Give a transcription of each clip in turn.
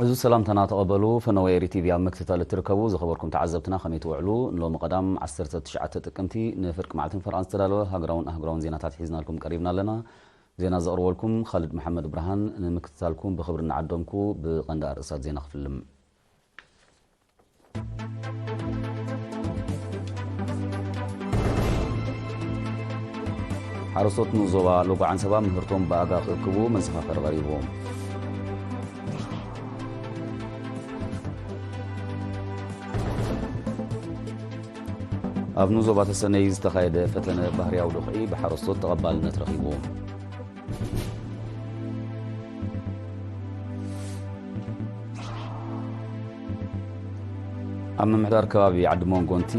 እዚ ሰላምታና ተቐበሉ። ፈነወ ኤሪ ቲቪ ኣብ ምክትታል እትርከቡ ዝኸበርኩም ተዓዘብትና ከመይ ትውዕሉ? ንሎሚ ቀዳም ዓሰርተ ትሽዓተ ጥቅምቲ ንፍርቂ መዓልትን ፈርቓን ዝተዳለወ ሃገራውን ኣህጉራውን ዜናታት ሒዝናልኩም ቀሪብና ኣለና። ዜና ዘቕርበልኩም ኻልድ መሓመድ ብርሃን። ንምክትታልኩም ብኽብሪ እናዓደምኩ ብቐንዲ ኣርእስታት ዜና ክፍልም። ሓረስቶት ንኡስ ዞባ ሎጎ ዓንሰባ ምህርቶም ብኣጋ ክእክቡ መዘኻኸሪ ቀሪቡ። ኣብ ንኡስ ዞባ ተሰነይ ዝተኻየደ ፈተነ ባህርያዊ ዱኽዒ ብሓረስቶት ተቐባልነት ረኺቡ። ኣብ ምምሕዳር ከባቢ ዓዲ መንጎንቲ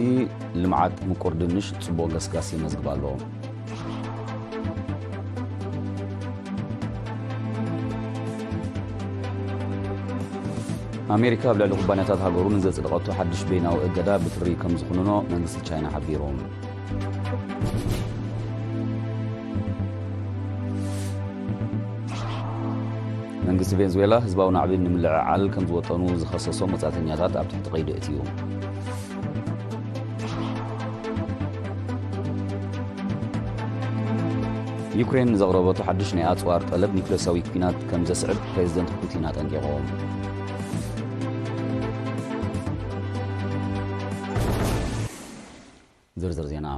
ልምዓት ምቁር ድንሽ ጽቡቕ ገስጋስ የመዝግብ ኣሎ። ኣሜሪካ ኣብ ልዕሊ ኩባንያታት ሃገሩ ንዘጽደቐቶ ሓድሽ በይናዊ እገዳ ብትሪ ከም ዝኹንኖ መንግስቲ ቻይና ሓቢሩ። መንግስቲ ቬንዙዌላ ህዝባዊ ናዕቢ ንምልዕዓል ከም ዝወጠኑ ዝኸሰሶም ወጻእተኛታት ኣብ ትሕቲ ቀይዲ እትዩ። ዩክሬን ንዘቕረበቶ ሓድሽ ናይ ኣጽዋር ጠለብ ኒክለሳዊ ኲናት ከም ዘስዕብ ፕሬዚደንት ፑቲን ኣጠንቂቑ። ዝርዝር ዜና።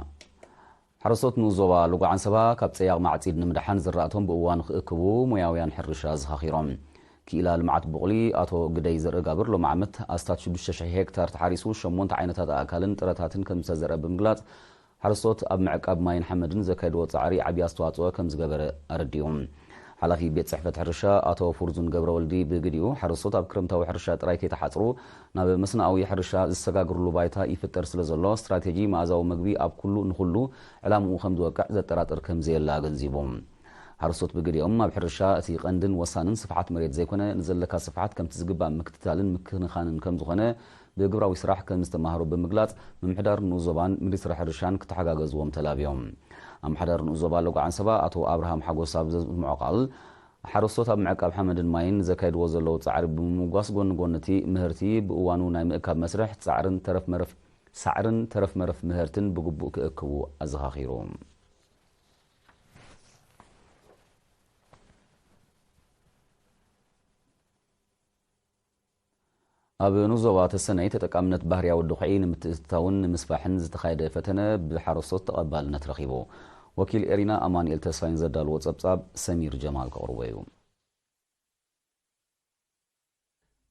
ሓረስቶት ንኡስ ዞባ ሎጎ ዓንሰባ ካብ ጸያቕ ማዕጺድ ንምድሓን ዝራእቶም ብእዋኑ ክእክቡ ሞያውያን ሕርሻ ኣዘኻኺሮም። ክኢላ ልምዓት ቡቕሊ ኣቶ ግደይ ዘርእጋብር ሎሚ ዓመት ኣስታት ሽዱሽተ ሽሕ ሄክታር ተሓሪሱ ሸሞንተ ዓይነታት ኣእካልን ጥረታትን ከም ዝተዘርአ ብምግላጽ፣ ሓረስቶት ኣብ ምዕቃብ ማይን ሓመድን ዘካየድዎ ጻዕሪ ዓቢ ኣስተዋጽኦ ከም ዝገበረ ኣረዲኡ። ሓላፊ ቤት ጽሕፈት ሕርሻ ኣቶ ፉርዙን ገብረወልዲ ብግዲኡ፣ ሓረስቶት ኣብ ክረምታዊ ሕርሻ ጥራይ ከይተሓጽሩ ናብ መስናኣዊ ሕርሻ ዝሰጋግርሉ ባይታ ይፍጠር ስለ ዘሎ፣ ስትራቴጂ መኣዛዊ መግቢ ኣብ ኩሉ ንኹሉ ዕላምኡ ከም ዝወቅዕ ዘጠራጥር ከም ዘየለ ኣገንዚቡ። ሓረስቶት ብግዲኦም፣ ኣብ ሕርሻ እቲ ቀንድን ወሳንን ስፍሓት መሬት ዘይኮነ፣ ንዘለካ ስፍሓት ከምቲ ዝግባእ ምክትታልን ምክንኻንን ከም ዝኾነ ብግብራዊ ስራሕ ከም ዝተማህሩ ብምግላጽ፣ ምምሕዳር ንኡስ ዞባን ሚኒስትሪ ሕርሻን ክተሓጋገዝዎም ተላብዮም። ኣምሓዳር ንኡስ ዞባ ሎጎ ዓንሰባ ኣቶ ኣብርሃም ሓጎስ ኣብ ዘስምዖ ቃል፣ ሓረስቶት ኣብ ምዕቃብ ሓመድን ማይን ዘካይድዎ ዘለዉ ጻዕሪ ብምምጓስ፣ ጎኒ ጎኒ እቲ ምህርቲ ብእዋኑ ናይ ምእካብ መስርሕ ጻዕርን ተረፍ መረፍ፣ ሳዕርን ተረፍ መረፍ ምህርትን ብግቡእ ክእክቡ ኣዘኻኺሩ። ኣብ ንኡስ ዞባ ተሰነይ ተጠቃምነት ባህርያዊ ድኹዒ ንምትእትታውን ንምስፋሕን ዝተኻየደ ፈተነ ብሓረስቶት ተቐባልነት ረኺቡ። ወኪል ኤሪና ኣማኑኤል ተስፋይን ዘዳልዎ ጸብጻብ ሰሚር ጀማል ከቕርቦ እዩ።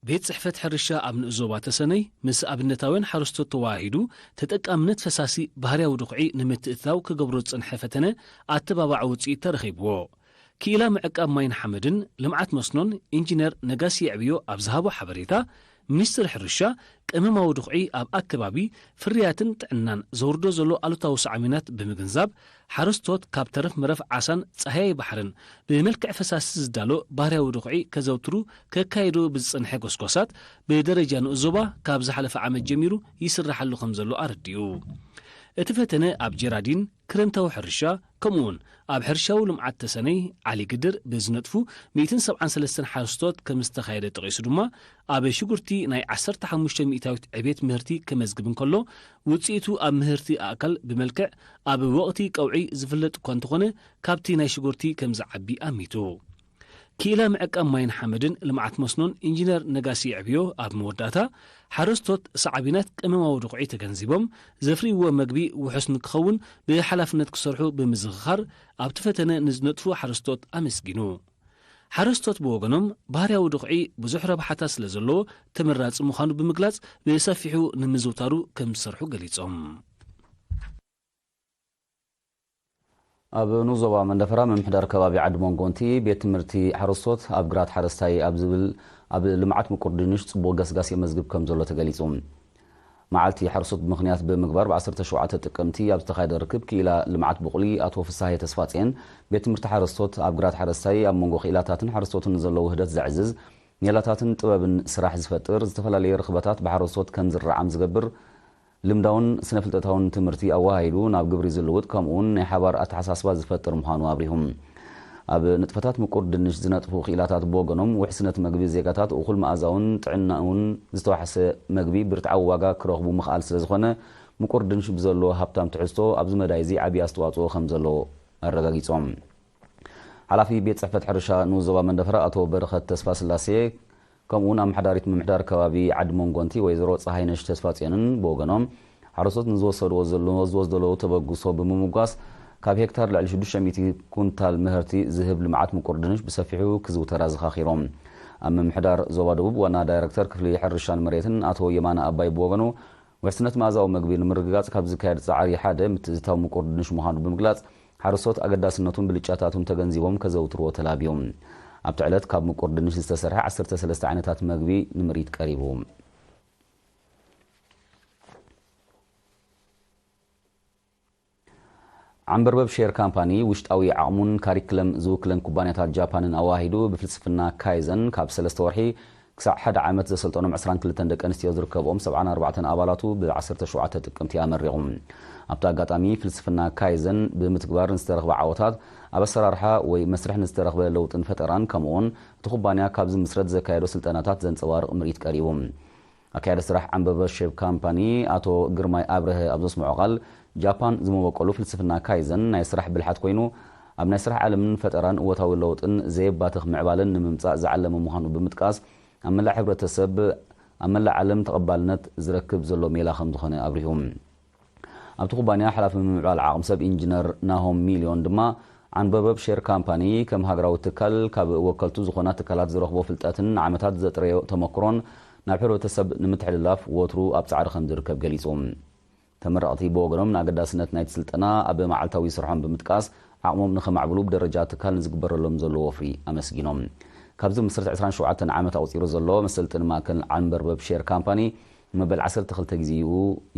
ቤት ጽሕፈት ሕርሻ ኣብ ንኡስ ዞባ ተሰነይ ምስ ኣብነታውያን ሓረስቶት ተወሃሂዱ ተጠቃምነት ፈሳሲ ባህርያዊ ድኹዒ ንምትእትታው ክገብሮ ዝጸንሐ ፈተነ ኣተባባዒ ውጽኢት ተረኺብዎ። ክኢላ ምዕቃብ ማይን ሓመድን ልምዓት መስኖን ኢንጂነር ነጋሲ የዕብዮ ኣብ ዝሃቦ ሓበሬታ፣ ሚኒስትሪ ሕርሻ ቀመማዊ ድኹዒ ኣብ ኣከባቢ ፍርያትን ጥዕናን ዘውርዶ ዘሎ ኣሉታዊ ሳዕቤናት ብምግንዛብ፣ ሓረስቶት ካብ ተረፍ መረፍ ዓሳን ጻህያይ ባሕርን ብመልክዕ ፈሳሲ ዝዳሎ ባህርያዊ ድኹዒ ከዘውትሩ ከካይዶ ብዝጸንሐ ጎስጓሳት ብደረጃ ንኡስ ዞባ ካብ ዝሓለፈ ዓመት ጀሚሩ ይስራሓሉ ከም ዘሎ ኣረዲኡ። እቲ ፈተነ ኣብ ጀራዲን ክረምታዊ ሕርሻ ከምኡውን ኣብ ሕርሻዊ ልምዓት ተሰነይ ዓሊ ግድር ብዝነጥፉ ሚእትን ሰብዓን ሰለስተን ሓረስቶት ከም ዝተኻየደ ጠቒሱ ድማ፣ ኣብ ሽጉርቲ ናይ ዓሰርተ ሓሙሽተ ሚእታዊት ዕቤት ምህርቲ ከመዝግብ እንከሎ፣ ውጽኢቱ ኣብ ምህርቲ ኣእካል ብመልክዕ ኣብ ወቕቲ ቀውዒ ዝፍለጥ እኳ እንተኾነ፣ ካብቲ ናይ ሽጉርቲ ከም ዝዓቢ ኣሚቱ። ክኢላ ምዕቃብ ማይን ሓመድን ልምዓት መስኖን ኢንጂነር ነጋሲ የዕብዮ ኣብ መወዳእታ፣ ሓረስቶት ሳዕቤናት ቀመማዊ ድኹዒ ተገንዚቦም፣ ዘፍርይዎ መግቢ ውሑስ ንክኸውን ብሓላፍነት ክሰርሑ ብምዝኽኻር፣ ኣብቲ ፈተነ ንዝነጥፉ ሓረስቶት ኣመስጊኑ። ሓረስቶት ብወገኖም፣ ባህርያዊ ድኹዒ ብዙሕ ረብሓታት ስለ ዘለዎ ተመራጺ ምዃኑ ብምግላጽ፣ ብሰፊሑ ንምዝውታሩ ከም ዝሰርሑ ገሊጾም። ኣብ ንኡስ ዞባ መንደፈራ ምምሕዳር ከባቢ ዓዲ መንጎንቲ ቤት ትምህርቲ ሓረስቶት ኣብ ግራት ሓረስታይ ኣብ ዝብል ኣብ ልምዓት ምቁር ድንሽ ጽቡቕ ገስጋስ የመዝግብ ከም ዘሎ ተገሊጹ። መዓልቲ ሓረስቶት ብምኽንያት ብምግባር ብ ዓሰርተ ሸውዓተ ጥቅምቲ ኣብ ዝተኻየደ ርክብ ክኢላ ልምዓት ቡቕሊ ኣቶ ፍሳሃየ ተስፋጽዮን ቤት ትምህርቲ ሓረስቶት ኣብ ግራት ሓረስታይ ኣብ መንጎ ክኢላታትን ሓረስቶትን ዘሎ ውህደት ዘዕዝዝ ሜላታትን ጥበብን ስራሕ ዝፈጥር ዝተፈላለየ ርኽበታት ብሓረስቶት ከም ዝረዓም ዝገብር ልምዳውን ስነ-ፍልጠታውን ትምህርቲ ኣወሃሂዱ ናብ ግብሪ ዝልውጥ፣ ከምኡውን ናይ ሓባር ኣተሓሳስባ ዝፈጥር ምዃኑ ኣብሪሁም። ኣብ ንጥፈታት ምቁር ድንሽ ዝነጥፉ ክኢላታት ብወገኖም፣ ውሕስነት መግቢ ዜጋታት እኹል መኣዛውን ጥዕናኡን ዝተዋሕሰ መግቢ ብርትዓዊ ዋጋ ክረኽቡ ምኽኣል ስለ ዝኾነ፣ ምቁር ድንሽ ብዘለዎ ሃብታም ትሕዝቶ ኣብዚ መዳይ እዚ ዓብዪ ኣስተዋፅኦ ከም ዘለዎ ኣረጋጊጾም። ሓላፊ ቤት ጽሕፈት ሕርሻ ንኡስ ዞባ መንደፈራ ኣቶ በረኸት ተስፋስላሴ፣ ከምኡ እውን ኣመሓዳሪት ምምሕዳር ከባቢ ዓዲ መንጎንቲ ወይዘሮ ፀሃይነሽ ተስፋጽዮንን ብወገኖም፣ ሓረስቶት ንዝወሰድዎ ዘሎ ዝወስዶ ዘለዉ ተበግሶ ብምምጓስ፣ ካብ ሄክታር ልዕሊ ሽዱሽተ ሚእቲ ኩንታል ምህርቲ ዝህብ ልምዓት ምቁር ድንሽ ብሰፊሑ ክዝውተር ኣዘኻኺሮም። ኣብ ምምሕዳር ዞባ ደቡብ ዋና ዳይረክተር ክፍሊ ሕርሻን መሬትን ኣቶ የማነ ኣባይ ብወገኑ፣ ውሕስነት መኣዛዊ መግቢ ንምርግጋጽ ካብ ዝካየድ ጻዕሪ ሓደ ምትእትታው ምቁር ድንሽ ምዃኑ ብምግላጽ፣ ሓረስቶት ኣገዳስነቱን ብልጫታቱን ተገንዚቦም ከዘውትርዎ ተላብዮም። ኣብቲ ዕለት ካብ ምቁር ድንሽ ዝተሰርሐ ዓሰርተ ሰለስተ ዓይነታት መግቢ ንምርኢት ቀሪቡ። ዓንበርበብ ሼር ካምፓኒ ውሽጣዊ ዓቕሙን ካሪክለም ዝውክለን ኩባንያታት ጃፓንን ኣዋሂዱ ብፍልስፍና ካይዘን ካብ ሰለስተ ወርሒ ክሳዕ ሓደ ዓመት ዘሰልጠኖም ዕስራን ክልተን ደቂ ኣንስትዮ ዝርከብኦም ሰብዓን ኣርባዕተን ኣባላቱ ብ ዓሰርተ ሸውዓተ ጥቅምቲ ኣመሪቑ። ኣብቲ ኣጋጣሚ ፍልስፍና ካይዘን ብምትግባር ንዝተረኽበ ዓወታት፣ ኣብ ኣሰራርሓ ወይ መስርሕ ንዝተረኽበ ለውጥን ፈጠራን፣ ከምኡውን እቲ ኩባንያ ካብ ዝምስረት ዘካየዶ ስልጠናታት ዘንጸባርቕ ምርኢት ቀሪቡ። ኣካያዲ ስራሕ ዓንበበ ሼፕ ካምፓኒ ኣቶ ግርማይ ኣብርሀ ኣብ ዘስምዖ ቃል፣ ጃፓን ዝመበቆሉ ፍልስፍና ካይዘን ናይ ስራሕ ብልሓት ኮይኑ፣ ኣብ ናይ ስራሕ ዓለምን ፈጠራን እወታዊ ለውጥን ዘየባትኽ ምዕባለን ንምምጻእ ዝዓለመ ምዃኑ ብምጥቃስ፣ ኣብ መላእ ሕብረተሰብ፣ ኣብ መላእ ዓለም ተቐባልነት ዝረክብ ዘሎ ሜላ ከም ዝኾነ ኣብሪሁ። ኣብቲ ኩባንያ ሓላፊ ምምዕባል ዓቕሚ ሰብ ኢንጂነር ናሆም ሚልዮን ድማ፣ ዓንበበብ ሼር ካምፓኒ ከም ሃገራዊ ትካል ካብ ወከልቱ ዝኾና ትካላት ዝረኽቦ ፍልጠትን ንዓመታት ዘጥረዮ ተመክሮን ናብ ሕብረተሰብ ንምትሕልላፍ ወትሩ ኣብ ጻዕሪ ከም ዝርከብ ገሊጹ። ተመረቕቲ ብወገኖም ንኣገዳስነት ናይቲ ስልጠና ኣብ መዓልታዊ ስርሖም ብምጥቃስ፣ ዓቕሞም ንኸማዕብሉ ብደረጃ ትካል ንዝግበረሎም ዘሎ ወፍሪ ኣመስጊኖም። ካብ ዝምስረት ዕስራን ሸውዓተን ዓመት ኣቑጺሩ ዘሎ መሰልጠኒ ማእከል ዓንበርበብ ሼር ካምፓኒ፣ መበል ዓሰርተ ክልተ ግዜኡ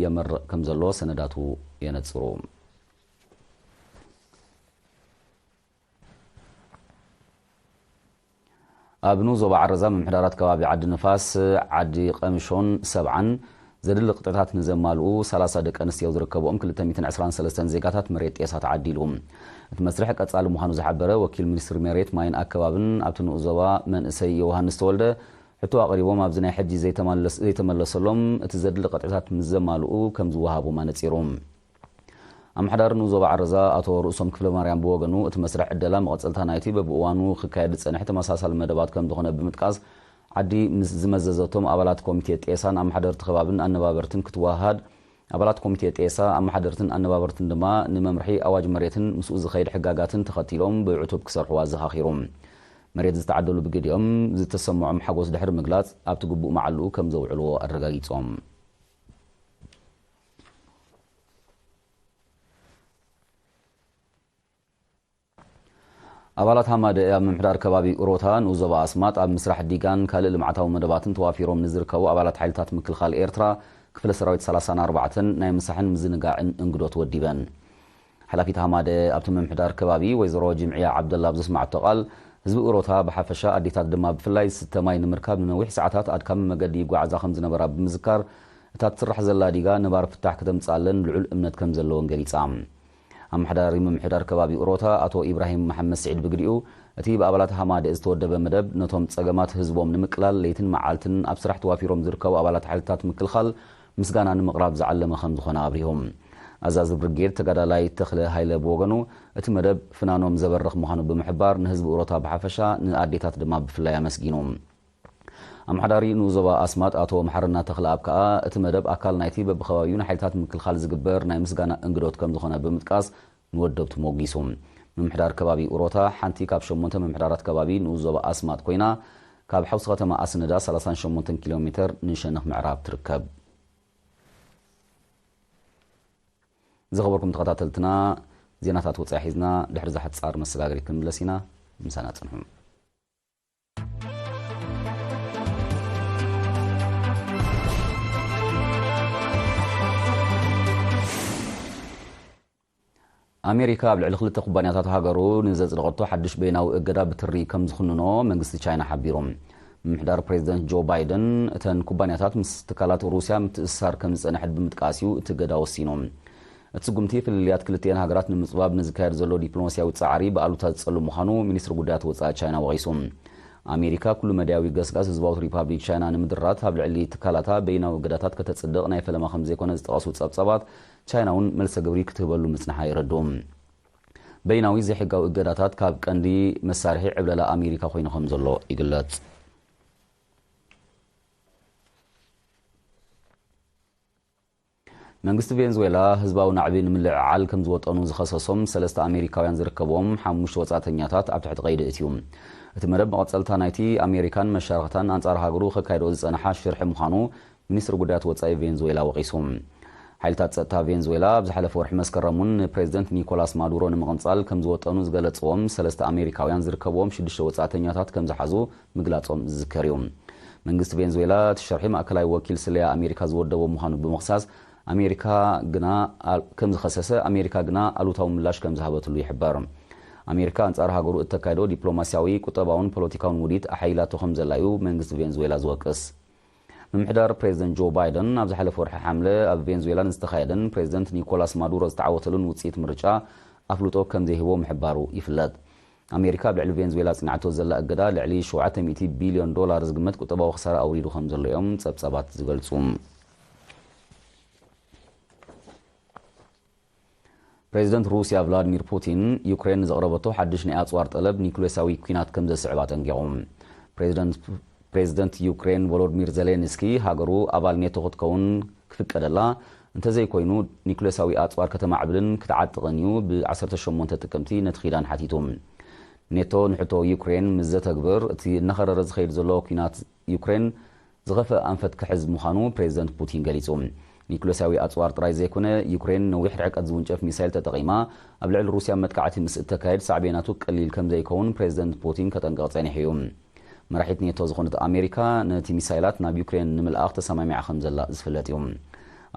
የመርቕ ከም ዘሎ ሰነዳቱ የነጽሩ። ኣብ ንኡስ ዞባ ዓረዛ ምምሕዳራት ከባቢ ዓዲ ንፋስ፣ ዓዲ ቀምሾን ሰብዓን ዘድሊ ቅጥዕታት ንዘማልኡ ሰላሳ ደቂ ኣንስትዮ ዝርከብኦም ክልተ ሚእትን ዕስራን ሰለስተን ዜጋታት መሬት ጤሳ ተዓዲሉ። እቲ መስርሕ ቀጻሊ ምዃኑ ዝሓበረ ወኪል ሚኒስትሪ መሬት፣ ማይን ኣከባብን ኣብቲ ንኡስ ዞባ መንእሰይ ዮውሃንስ ተወልደ፣ ሕቶ ኣቕሪቦም ኣብዚ ናይ ሕጂ ዘይተማለስ-፣ ዘይተመለሰሎም እቲ ዘድሊ ቅጥዕታት ምስ ዘማልኡ ከም ዝወሃቦም ኣነጺሩ። ኣመሓዳሪ ንኡስ ዞባ ዓረዛ ኣቶ ርእሶም ክፍለ ማርያም ብወገኑ፣ እቲ መስርሕ ዕደላ መቐጸልታ ናይቲ በብእዋኑ ክካየድ ዝጸንሐ ተመሳሳሊ መደባት ከም ዝኾነ ብምጥቃስ፣ ዓዲ ምስ ዝመዘዘቶም ኣባላት ኮሚቴ ጤሳን ኣመሓደርቲ ከባብን ኣነባበርትን ክትወሃሃድ፣ ኣባላት ኮሚቴ ጤሳ፣ ኣመሓደርትን ኣነባበርትን ድማ ንመምርሒ ኣዋጅ መሬትን ምስኡ ዝኸይድ ሕጋጋትን ተኸቲሎም ብዕቱብ ክሰርሑ ኣዘኻኺሩ። መሬት ዝተዓደሉ ብግዲኦም ዝተሰምዖም ሓጎስ ድሕሪ ምግላጽ፣ ኣብቲ ግቡእ መዓልኡ ከም ዘውዕልዎ ኣረጋጊጾም። ኣባላት ሃማደኤ ኣብ ምምሕዳር ከባቢ ኡሮታ ንኡስ ዞባ ኣስማጥ ኣብ ምስራሕ ዲጋን ካልእ ልምዓታዊ መደባትን ተዋፊሮም ንዝርከቡ ኣባላት ሓይልታት ምክልኻል ኤርትራ ክፍለ ሰራዊት ሰላሳን ኣርባዕተን ናይ ምሳሕን ምዝንጋዕን እንግዶት ወዲበን። ሓላፊት ሃማደኤ ኣብቲ ምምሕዳር ከባቢ ወይዘሮ ጅምዕያ ዓብደላ ኣብ ዘስማዕቶ ቃል፣ ህዝቢ ኡሮታ ብሓፈሻ ኣዴታት ድማ ብፍላይ ዝስተ ማይ ንምርካብ ንነዊሕ ሰዓታት ኣድካሚ መገዲ ይጓዓዛ ከም ዝነበራ ብምዝካር፣ እታ ትስራሕ ዘላ ዲጋ ነባሪ ፍታሕ ከተምጽኣለን ልዑል እምነት ከም ዘለወን ገሊጻ። ኣመሓዳሪ ምምሕዳር ከባቢ ኡሮታ ኣቶ ኢብራሂም መሓመድ ስዒድ ብግዲኡ፣ እቲ ብኣባላት ሃማደኤ ዝተወደበ መደብ ነቶም ጸገማት ህዝቦም ንምቅላል ለይትን መዓልትን ኣብ ስራሕ ተዋፊሮም ዝርከቡ ኣባላት ሓይልታት ምክልኻል ምስጋና ንምቕራብ ዝዓለመ ከም ዝኾነ ኣብሪሆም። ኣዛዚ ብርጌድ ተጋዳላይ ተኽለ ሃይለ ብወገኑ፣ እቲ መደብ ፍናኖም ዘበርኽ ምዃኑ ብምሕባር፣ ንህዝቢ ኡሮታ ብሓፈሻ፣ ንኣዴታት ድማ ብፍላይ ኣመስጊኑ። ኣመሓዳሪ ንኡስ ዞባ ኣስማጥ ኣቶ መሓረና ተኽለኣብ ከኣ፣ እቲ መደብ ኣካል ናይቲ በብኸባቢኡ ንሓይልታት ምክልኻል ዝግበር ናይ ምስጋና እንግዶት ከም ዝኾነ ብምጥቃስ፣ ንወደብቱ ሞጊሱ። ምምሕዳር ከባቢ ኡሮታ ሓንቲ ካብ ሸሞንተ ምምሕዳራት ከባቢ ንኡስ ዞባ ኣስማጥ ኮይና፣ ካብ ሓውሲ ከተማ ኣስነዳ ሰላሳን ሸሞንተን ኪሎ ሜተር ንሸነኽ ምዕራብ ትርከብ። ዝኸበርኩም ተኸታተልትና፣ ዜናታት ወጻኢ ሒዝና ድሕሪ እዛ ሓጻር መሰጋገሪት ክንምለስ ኢና። ምሳና ጽንሑ። ኣሜሪካ ኣብ ልዕሊ ክልተ ኩባንያታት ሃገሩ ንዘጽደቐቶ ሓድሽ በይናዊ እገዳ ብትሪ ከም ዝኹንኖ መንግስቲ ቻይና ሓቢሩ። ምምሕዳር ፕሬዚደንት ጆ ባይደን፣ እተን ኩባንያታት ምስ ትካላት ሩስያ ምትእስሳር ከም ዝጸንሐ ብምጥቃስ እዩ እቲ እገዳ ወሲኑ። እቲ ስጉምቲ ፍልልያት ክልቲኤን ሃገራት ንምጽባብ ንዝካየድ ዘሎ ዲፕሎማስያዊ ጻዕሪ ብኣሉታ ዝጸሉ ምዃኑ ሚኒስትሪ ጉዳያት ወጻኢ ቻይና ወቒሱ። ኣሜሪካ ኩሉ መዳያዊ ገስጋስ ህዝባዊት ሪፓብሊክ ቻይና ንምድራት ኣብ ልዕሊ ትካላታ በይናዊ እገዳታት ከተጽድቕ ናይ ፈለማ ከም ዘይኮነ ዝጠቐሱ ጸብጻባት፣ ቻይና እውን መልሰ ግብሪ ክትህበሉ ምጽንሓ የረድኡ። በይናዊ ዘይሕጋዊ እገዳታት ካብ ቀንዲ መሳርሒ ዕብለላ ኣሜሪካ ኮይኑ ከም ዘሎ ይግለጽ። መንግስቲ ቬንዙዌላ ህዝባዊ ናዕቢ ንምልዕዓል ከም ዝወጠኑ ዝኸሰሶም ሰለስተ ኣሜሪካውያን ዝርከብዎም ሓሙሽተ ወጻእተኛታት ኣብ ትሕቲ ቀይዲ እትዩ። እቲ መደብ መቐጸልታ ናይቲ ኣሜሪካን መሻርኽታን ኣንጻር ሃገሩ ከካይዶ ዝጸንሓ ሽርሒ ምዃኑ ሚኒስትሪ ጉዳያት ወጻኢ ቬንዙዌላ ወቒሱ። ሓይልታት ጸጥታ ቬንዙዌላ ኣብ ዝሓለፈ ወርሒ መስከረም እውን ንፕሬዚደንት ኒኮላስ ማዱሮ ንምቕንጻል ከም ዝወጠኑ ዝገለጽዎም ሰለስተ ኣሜሪካውያን ዝርከብዎም ሽዱሽተ ወጻእተኛታት ከም ዝሓዙ ምግላጾም ዝዝከር እዩ። መንግስቲ ቬንዙዌላ እቲ ሸርሒ ማእከላይ ወኪል ስለያ ኣሜሪካ ዝወደቦ ምዃኑ ብምኽሳስ፣ ኣሜሪካ ግና ኣል-፣ ከም ዝኸሰሰ፣ ኣሜሪካ ግና ኣሉታዊ ምላሽ ከም ዝሃበትሉ ይሕበር። ኣሜሪካ ኣንጻር ሃገሩ እተካይዶ ዲፕሎማስያዊ፣ ቁጠባውን ፖለቲካውን ውዲት ኣሓይላቶ ከም ዘላ እዩ መንግስቲ ቬንዙዌላ ዝወቅስ። ምምሕዳር ፕሬዚደንት ጆ ባይደን ኣብ ዝሓለፈ ወርሒ ሓምለ ኣብ ቬንዙዌላ ንዝተኻየደን ፕሬዚደንት ኒኮላስ ማዱሮ ዝተዓወተሉን ውጽኢት ምርጫ ኣፍልጦ ከም ዘይህቦ ምሕባሩ ይፍለጥ። ኣሜሪካ ኣብ ልዕሊ ቬንዙዌላ ጽኒዓቶ ዘላ እገዳ ልዕሊ ሸውዓተ ሚእቲ ቢልዮን ዶላር ዝግመት ቁጠባዊ ክሳራ ኣውሪዱ ከም ዘሎ እዮም ጸብጻባት ዝገልጹ። ፕሬዚደንት ሩስያ ቭላድሚር ፑቲን፣ ዩክሬን ንዘቕረበቶ ሓድሽ ናይ ኣጽዋር ጠለብ ኒኩሌሳዊ ኲናት ከም ዘስዕብ ኣጠንቂቑ። ፕሬዚደንት፣ ፕሬዚደንት ዩክሬን ቮሎድሚር ዜሌንስኪ፣ ሃገሩ ኣባል ኔቶ ክትከውን ክፍቀደላ፣ እንተዘይኮይኑ ኒኩሌሳዊ ኣጽዋር ከተማዕብልን ክትዓጥቕን እዩ ብ ዓሰርተ ሸሞንተ ጥቅምቲ ነቲ ኪዳን ሓቲቱ። ኔቶ ንሕቶ ዩክሬን ምስ ዘተግብር፣ እቲ እናኸረረ ዝኸይድ ዘሎ ኲናት ዩክሬን ዝኸፍአ ኣንፈት ክሕዝ ምዃኑ ፕሬዚደንት ፑቲን ገሊጹ። ኒኩሌሳዊ ኣጽዋር ጥራይ ዘይኮነ፣ ዩክሬን ነዊሕ ርሕቀት ዝውንጨፍ ሚሳይል ተጠቒማ ኣብ ልዕሊ ሩስያ መጥቃዕቲ ምስ እተካየድ፣ ሳዕቤናቱ ቀሊል ከም ዘይከውን ፕሬዚደንት ፑቲን ከጠንቅቕ ጸኒሑ እዩ። መራሒት ኔቶ ዝኾነት ኣሜሪካ፣ ነቲ ሚሳይላት ናብ ዩክሬን ንምልኣኽ ተሰማሚዓ ከም ዘላ ዝፍለጥ እዩ።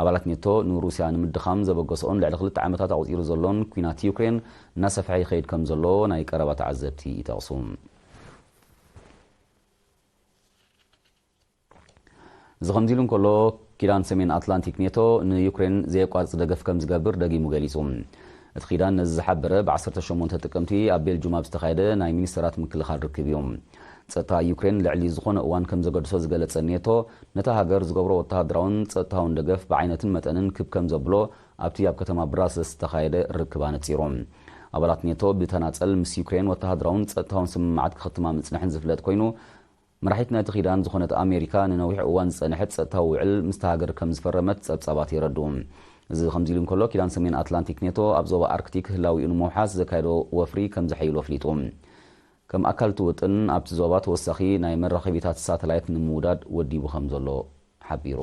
ኣባላት ኔቶ ንሩስያ ንምድኻም ዘበገሰኦን ልዕሊ ክልተ ዓመታት ኣቑጺሩ ዘሎን ኲናት ዩክሬን እናሰፍሐ ይኸይድ ከም ዘሎ ናይ ቀረባ ተዓዘብቲ ይጠቕሱ። እዚ ከምዚ ኢሉ እንከሎ፣ ኪዳን ሰሜን ኣትላንቲክ ኔቶ ንዩክሬን ዘየቋርጽ ደገፍ ከም ዝገብር ደጊሙ ገሊጹ። እቲ ኪዳን ነዚ ዝሓበረ ብ ዓሰርተ ሸሞንተ ጥቅምቲ ኣብ ቤልጁም ኣብ ዝተኻየደ ናይ ሚኒስተራት ምክልኻል ርክብ እዩ። ጸጥታ ዩክሬን ልዕሊ ዝኾነ እዋን ከም ዘገድሶ ዝገለጸ ኔቶ፣ ነታ ሃገር ዝገብሮ ወተሃደራውን ጸጥታውን ደገፍ ብዓይነትን መጠንን ክብ ከም ዘብሎ ኣብቲ ኣብ ከተማ ብራስልስ ዝተኻየደ ርክብ ኣነጺሩ። ኣባላት ኔቶ ብተናጸል ምስ ዩክሬን ወተሃደራውን ጸጥታውን ስምምዓት ክኽትማ ምጽንሐን ዝፍለጥ ኮይኑ፣ መራሒት ናይቲ ኪዳን ዝኾነት ኣሜሪካ ንነዊሕ እዋን ዝጸንሐት ጸጥታዊ ውዕል ምስታ ሃገር ከም ዝፈረመት ጸብጻባት የረድኡ። እዚ ከምዚ ኢሉ እንከሎ፣ ኪዳን ሰሜን ኣትላንቲክ ኔቶ ኣብ ዞባ ኣርክቲክ ህላዊኡ ንምውሓስ ዘካየዶ ወፍሪ ከም ዘሐይሎ ኣፍሊጡ። ከም ኣካል እቲ ውጥን፣ ኣብቲ ዞባ ተወሳኺ ናይ መራኸቢታት ሳተላይት ንምውዳድ ወዲቡ ከም ዘሎ ሓቢሩ።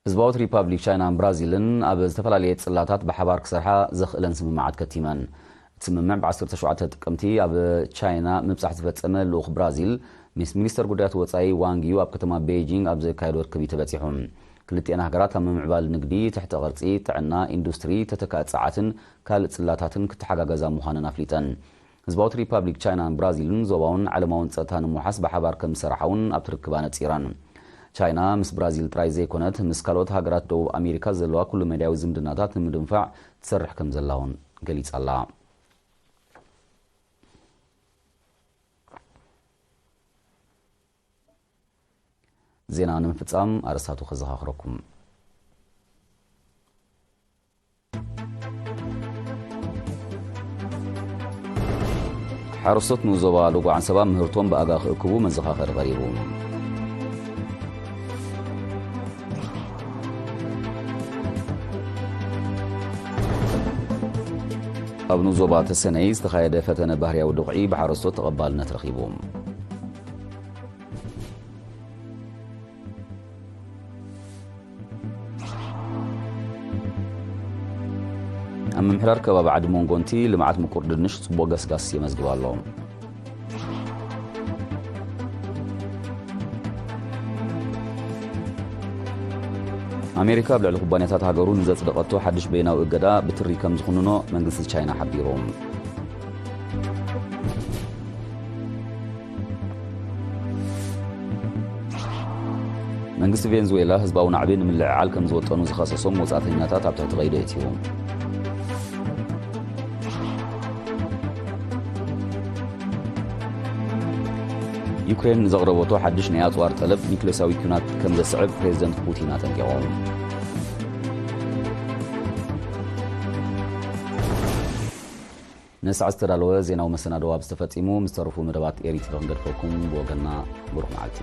ህዝባዊት ሪፓብሊክ ቻይናን ብራዚልን ኣብ ዝተፈላለየ ጽላታት ብሓባር ክሰርሓ ዘኽእለን ስምምዓት ከቲመን። እቲ ስምምዕ ብ ዓሰርተ ሸውዓተ ጥቅምቲ ኣብ ቻይና ምብጻሕ ዝፈጸመ ልኡኽ ብራዚል ምስ ሚኒስተር ጉዳያት ወጻኢ ዋንግ ዩ ኣብ ከተማ ቤይጂንግ ኣብ ዘካየዶ ርክብ እዩ ተበጺሑ። ክልቲኣን ሃገራት ኣብ ምምዕባል ንግዲ፣ ትሕተ ቅርጺ፣ ጥዕና፣ ኢንዱስትሪ፣ ተተካእ ጸዓትን ካልእ ጽላታትን ክተሓጋገዛ ምዃነን ኣፍሊጠን። ህዝባዊት ሪፓብሊክ ቻይናን ብራዚልን ዞባውን ዓለማውን ጸጥታ ንምውሓስ ብሓባር ከም ዝሰርሓ እውን ኣብቲ ርክብ ኣነጺረን። ቻይና ምስ ብራዚል ጥራይ ዘይኮነት፣ ምስ ካልኦት ሃገራት ደቡብ ኣሜሪካ ዘለዋ ኩሉ መዳያዊ ዝምድናታት ንምድንፋዕ ትሰርሕ ከም ዘላ እውን ገሊጻ ኣላ። ዜና ንምፍጻም ኣርእስታቱ ከዘኻኽረኩም። ሓረስቶት ንዞባ ሎጎ ዓንሰባ ምህርቶም ብኣጋ ክእክቡ መዘኻኸሪ ቀሪቡ። ኣብ ንዞባ ተሰነይ ዝተኻየደ ፈተነ ባህርያዊ ድኹዒ ብሓረስቶት ተቐባልነት ረኺቡ። ኣብ ምምሕዳር ከባቢ ዓዲ ሞንጎንቲ ልምዓት ምቁር ድንሽ ጽቡቕ ገስጋስ የመዝግብ ኣሎ። ኣሜሪካ ኣብ ልዕሊ ኩባንያታት ሃገሩ ንዘጽደቐቶ ሓድሽ በይናዊ እገዳ ብትሪ ከም ዝኹንኖ መንግስቲ ቻይና ሓቢሩ። መንግስቲ ቬንዙዌላ ህዝባዊ ናዕቢ ንምልዕዓል ከም ዝወጠኑ ዝኸሰሶም ወጻእተኛታት ኣብ ትሕቲ ቀይዲ ኣእትዩ። ዩክሬን ንዘቕረበቶ ሓድሽ ናይ ኣጽዋር ጠለብ ኒክሌሳዊ ኲናት ከም ዘስዕብ ፕሬዚደንት ፑቲን ኣጠንቂቖም። ንሰዓት ዝተዳለወ ዜናዊ መሰናዶ ኣብዚ ተፈጺሙ። ምስ ተረፉ መደባት ኤሪ ቲቪ ክንገድፈኩም። ብወገንና ብሩኽ መዓልቲ።